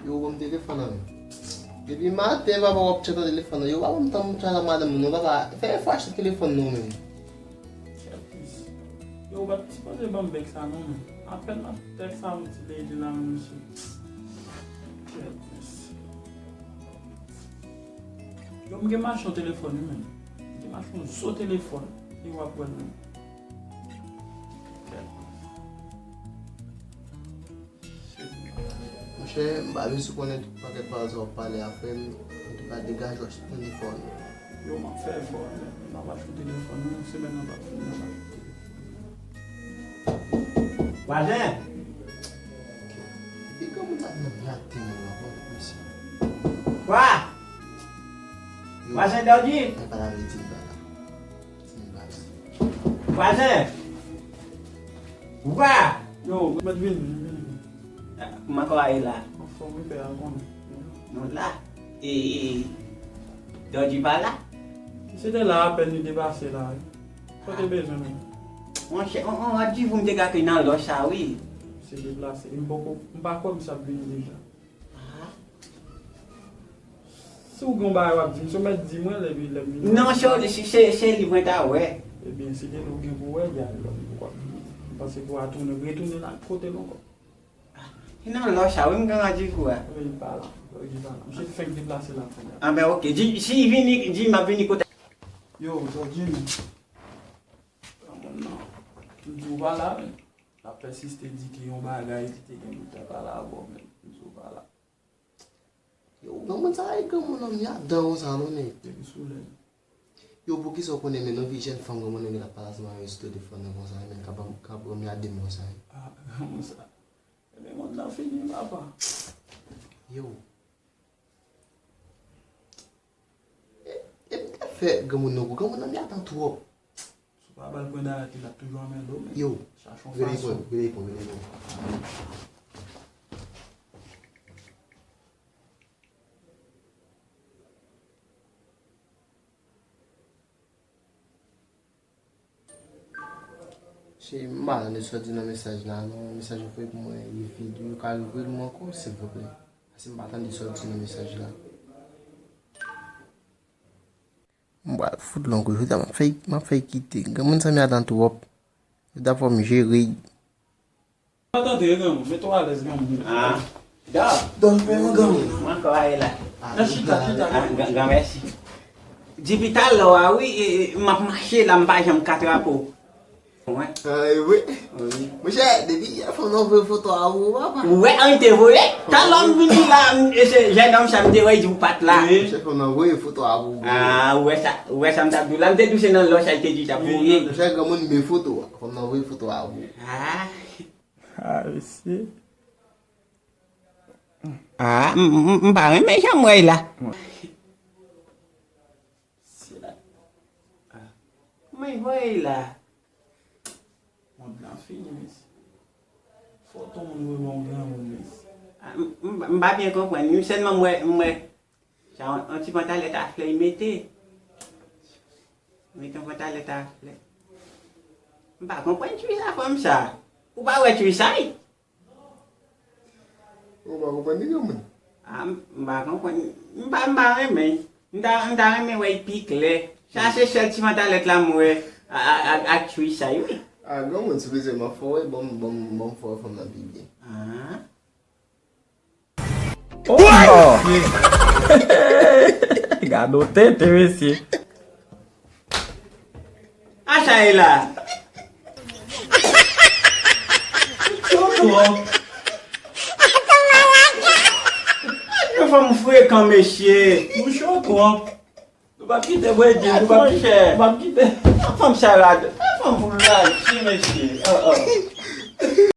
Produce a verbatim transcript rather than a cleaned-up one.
Yo, ban m telefòn nan men. Depi maten, papa, w ap tchat nan telefòn nan. Yo, pa ban m tan pou m tchat nan madanm nou non, papa. Fè efò achte telefòn non menm. Kèt plis. Yo, ou pa t sipoze ban m bèk sa non, men. Apèn m ap tèks a yon ti lady la, men mesye. Kèt plis. Yo, m gen mache yon telefòn, wi, men. M gen mache yon zo telefòn. E w ap wè l, men. Kèt plis. Monchè, m pa bezwen konnen tout pakèt pawòl sa w ap pale a, frè m. Antouka, degaje w, achte telefòn. Yo, m ap fè efò, men m ap achte telefòn, wi, yon semèn nan p ap fini, m ap achte telefòn. Vwazen! Epi granmoun sa nan blate menm nan, bon, mesye. Kwa? Yo. Vwazen Dòdji? Mwen pa la vle di m pa la. Vwazen! Wa! Yo, mwen vini, vini, vini. Kòman kò a ye la? Anfòm, wi, pè a konnen. Nou la. E, e, Dòdji pa la? Li se te la apèn, li deplase la, wi. Sa w te bezwen menm? Monchè, on, on randevou m te ka gen nan lòch sa, wi. Se deplase. M poko, m pa kwè misye ap vini deja. Ah. Si w gen yon bagay w ap di m, si w mèt di mwen lè, lè m vini. Non, se, se, se, se li mwen ta wè. Ebyen, si te li w gen pou wè, y a lòt ou w ap vini. M panse pou w a tounen, retounen nan kote l ankò. Ah, se nan lòch sa, wi, m gen randevou a. Ebyen, li pa la. Ebyen, li pa la. Misye fenk deplase la kounye a. Ah, ben, ok. Di, si li vini, di m ap vini kote. Yo, Dòdji, men. Granmoun nan. M di w pa la, men. L ap pèsiste di ke yon bagay ki te gen pou l ta pale avè w, men m di w pa la. Yo, granmoun sa e granmoun nan, m ya dan konsa non, nèg. Depi sou lè. Yo, poukisa w konnen, men nan vi jèn fanm granmoun nan gen ap pale ansanm avè yo sou telefòn nan konsa, men k ap, k ap anmède m konsa. Ah, granmoun sa. Ebyen, mond nan fini, papa. Yo. E, e m te fè granmoun nan kou. Granmoun nan, m ya dan twòp. Si w pa ba l pwen darèt li, l ap toujou anmède w, men. Yo, chache yon fason. Rele pwen, rele pwen, rele pwen. Se m pa tande sa w di nan mesaj la non, mesaj ou voye pou mwen, li vid, ou ka revwe l mwen ankò, silvouplè. Paske m pa tande sa w di nan mesaj la. M pral fout long kou jodi a, m ap fè, m ap fè kite. Granmoun sa m ya dan twòp. Yo ta fò m jere. Pa tande, granmoun, mete w alèz, granmoun. Ah. Dò. Dò, men mwen granmoun. Mwen ankò ale la. Nan chita, chita. Ah, gran, gran mèsi. Depi talè a, wi, e, e, m ap mache la, m pa janm ka trape w. Wi. Ah, e wi. Wi. Monchè, depi yè fanm nan voye foto a ou, papa. Ou wè, an te voye. Talè m vini la, m, e se jènòm sa m te wè, di ou pa t la. Wi. Monchè, fanm nan voye foto a ou. Ah, ou wè sa, ou wè sa m t ap di w la, m te di w se nan lòch sa l te di t ap voye. Monchè, granmoun, men foto a. Fanm nan voye foto a ou. Ah. Ah, mesye. Ah, m, m, m pa renmen jan m wè l la. Se la. Ah. Mwen voye la. Mond lan fini, mesye. Foto moun voye ban yon granmoun, mesye. Ah, m, m, m pa byen konprann. Li sèlman m wè, m wè. Sa yon, yon ti pantalèt a flè li mete. Mete yon pantalèt a flè. M pa konprann twi sa fanm sa. Ou pa wè twi sa, wi? Ou pa konprann li, granmoun? Ah, m, m pa konprann. M pa, m pa renmen. M ta, m ta renmen wè l pi klè. Sa se sèl ti pantalèt la m wè a, a, a, ak twi sa, wi. Ah, granmoun, si w bezwen m ap fè w wè, ban m, ban m, ban m fè w wè fanm nan pi byen. Ah. Oh, non. Gade yon tenten, mesye. Acha e la. Yo twòp. Yo fanm frekan, mesye. Yo twòp. Nou p ap kite bwè dye, nou p ap kite, nou p ap kite. Fanm sa rad. Fanm pou rad, si, mesye. Oh, oh.